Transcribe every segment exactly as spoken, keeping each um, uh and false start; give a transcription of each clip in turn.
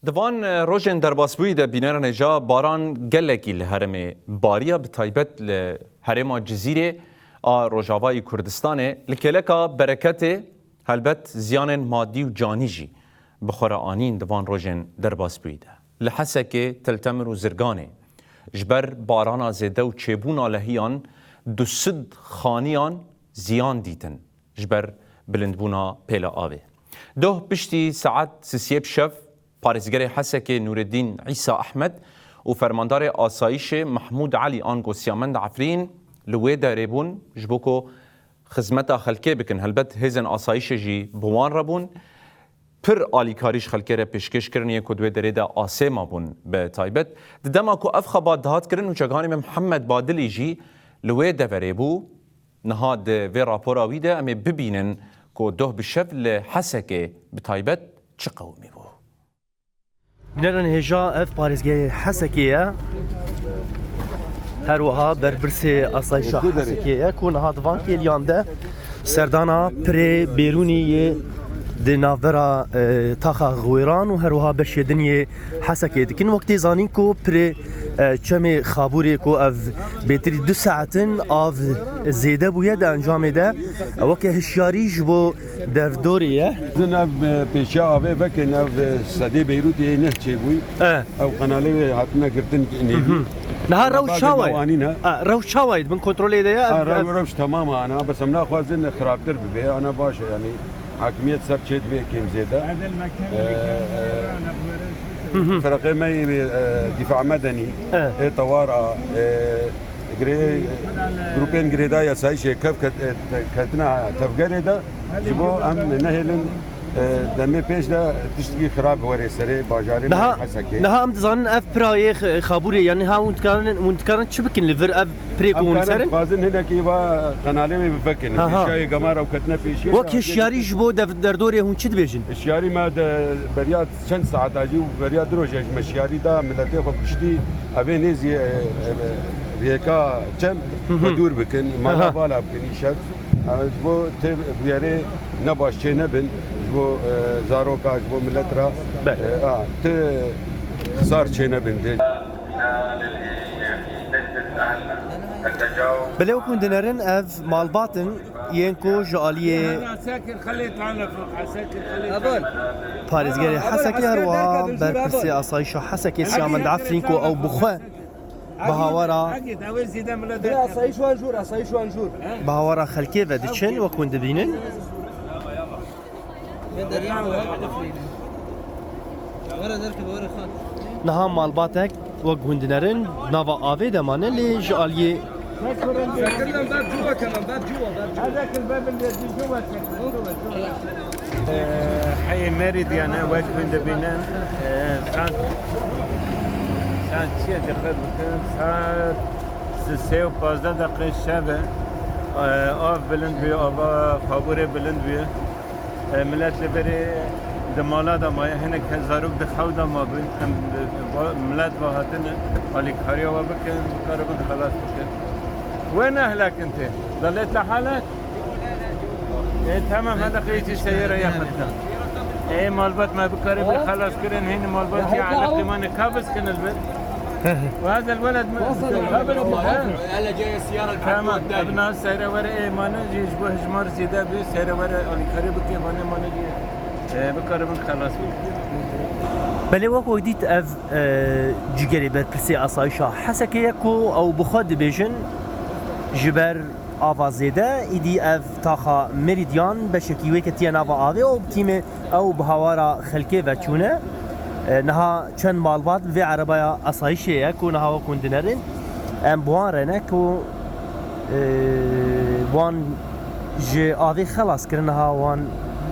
Di van rojên derbasbûyî de bîneran hêja baran gelekî li herêmê bariya, bi taybet li herêma Cizîrê a Rojavayî Kurdistanê. Li kêleka Bereketê helbet ziyanên madî û canî jî bi xwe re anîn di van rojên derbasbûyî de. Li Hesekê, Til Temir û Zirganê ji ber barana zêde û çêbûna lehiyan du sed xaniyan ziyan dîtin ji ber bilindbûna pêla avê. Doh piştî saet sisiyê bi şev, parêzgerê Hesekê Nûreddîn Îsa Ehmed û fermandarê asayîşê Mehmûd Elî ango Siyamend Efrîn li wê derê bûn, ji bo ku xizmeta xelkê bikin. Helbet hêzên asayîşê jî bi wan re bûn. Pir alîkarî ji xelkê re pêşkêş kirin, yên ku di wê derê de asê mabûn bi taybet. Di dema ku ev xebat dihat kirin, nûçeganê me Mihemed Badilî jî li wê deverê bû. Niha di vê rapora wî de em ê bibînin ku doh bi şev li Hesekê bi taybet çi qewimî bû. Bînerên hêja, ev parêzgehê Hesekê ye. Her wiha berpirsê asayîşa Hesekê ye ku niha di van kêliyan de serdana pirê Bêrûnî yê di navbera, e, taxa Xwêran û her wiha beşê din yê Hesekê dikin. Wek tê zanîn ku pirê, e, çemê Xabûrê ku ev bêtirî du saet in av zêde bûye, di encamê de weke hişyarî ji bo devdorê ye. Din ev, e, pêşiya avê vekin, ev, e, sedê Beyrûtê yê neh çêbûyî. E. Ew qenalê wê hatine girtin nêvî. Niha rewş çawa ye? Anîne. E, rewş çawa ye? Di bin kontrolê de ye? Ha, ev, rew-, ev rewş temam e ana. Bes em naxwazin xirabtir bibe. Ana baş e, yanî hakimiyet ser çê divê kêm zêde. E, e, Hı hı. Firqê me yê, e, dîfa medenî, E. ê tewar a, e, girê-, grûpên girêdayî asayîşê kev ket-, e, te-, ketina tevgerê de ji bo em nehêlin, e, demê pêş de tiştekî xirab were serê bajarê me Niha, Hesekê. Niha em dizanin ev pira yê x-, Xabûrê, yanî ha hûn dikarin, hûn dikarin çi bikin li vir ev pirê ku Em hûn karin ser in? Dixwazin hinekî va qenalê wê bivekin. Ha, ha. Pêşiya yê gemar ew ketine pêşiya. Wek hişyarî ji bo dev-, derdorê hûn çi dibêjin? Hişyarî me de beriya çend saeta jî û beriya du roja jî me hişyarî da, miletê xwe kuştî, evê nêzî, e, e, rêka çem Hı hı. xwe dûr bikin, mala Aha. vala bikin îşev. E, ji bo tê bûyerê ne baş çê nebin, ji bo, e, zaroka, ji bo milet re, Belê. e, a, ti sar çê nebin. Belê, wek hûn dinerin, ev malbat in yên ku ji aliyê parêzgerê Hesekê, her wiha berpirsê asayîşa Hesekê Siyamend Efrîn ku ew bi xwe bi hawara Asayîş wan jûr, asayîş wan jûr. bi hawara xelkê ve diçin, wek hûn dibînin. Niha malbatek wek hûn dinerin nava avê de mane, lê ji aliyê Heyê Merîdyanê wek hûn dibînin, e, saet, saet çiye diqet bikin, saet sê û pazdeh deqê şev e. E, av bilind bûye, ava Xabûrê bilind bûye. E, milet li berê di mala de maye, hinek zarok di xew de mabin. Em, e, va-, milet ve hatine alîkariya we bikin, bikaribin xelas bikin. We nehlekin tê. Delê te halek. E, tamam, hadi qeyçi seyara yakıttan. E, malbat me bikaribin xelas kirin, hini malbat ya alakli mane kabız kinil bin. Ve hazel weled me. Tamam, ev nas seyre were, e, mane jî ji bo hijmar zêde bi, seyre were alîkarî bike, mane, mane jî, e, bikaribin xelas bin. Belê, wek we dît, ev, e, cîgerê berpirsê asayîşa Hesekê ye ku ew bi xwe dibêjin ji ber ava zêde, îdî ev taxa Merîdyan beşekî wê ketiye nava avê û bi tîmê ew bi hawara xelkê ve çûne. E, niha çend malbat bi vê erebaya asayîşê ye ku niha wek hûn dinerin. Em bi wan re ne ku, e, wan ji avê xelas kirin, niha wan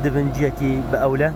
dibin ciyekî bi ewle.